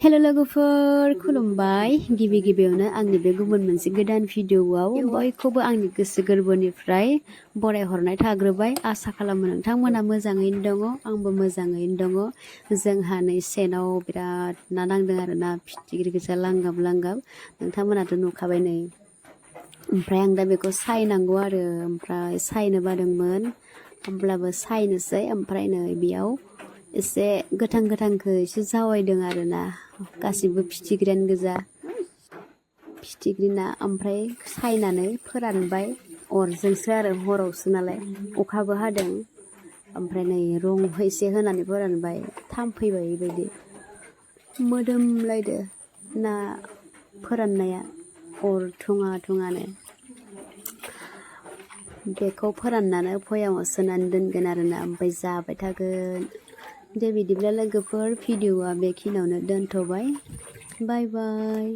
Hello लोगोफोर खुलुमबाय गिबि गिबियावनो आंनि बे गुबुन मोनसे गोदान भिडिअआव बयखौबो आंनि गोसो गोरबोनिफ्राय बरायहरनाय थाग्रोबाय आसा खालामो नोंथांमोना मोजाङैनो दङ आंबो मोजाङैनो दङ जोंहा नै सेनाव बिराद ना नांदों आरो ना फिथिख्रि गोजा लांगाब लांगाब नोंथांमोनाथ' नुखाबाय नै ओमफ्राय आं दा बेखौ सायनांगौ आरो ओमफ्राय सायनो बादोंमोन होमब्लाबो सायनोसै ओमफ्राय नै बेयाव एसे गोथां गोथांखौ एसे जावायदों आरो ना गासिबो फिथिख्रियानो गोजा फिथिख्रि ना ओमफ्राय सायनानै फोरानबाय अरजोंसो आरो हरावसो नालाय अखाबो हादों ओमफ्राय नै रं एसे होनानै फोरानबाय थामफैबाय बेबायदि मोदोमलायदो ना फोराननाया अर थुङा थुङानो बेखौ फोराननानै भयामाव सोनानै दोनगोन आरो ना ओमफ्राय जाबाय थागोन दे बिदिब्ला लोगोफोर भिडिअआ बेखिनियावनो दोनथ'बाय बाय बाय।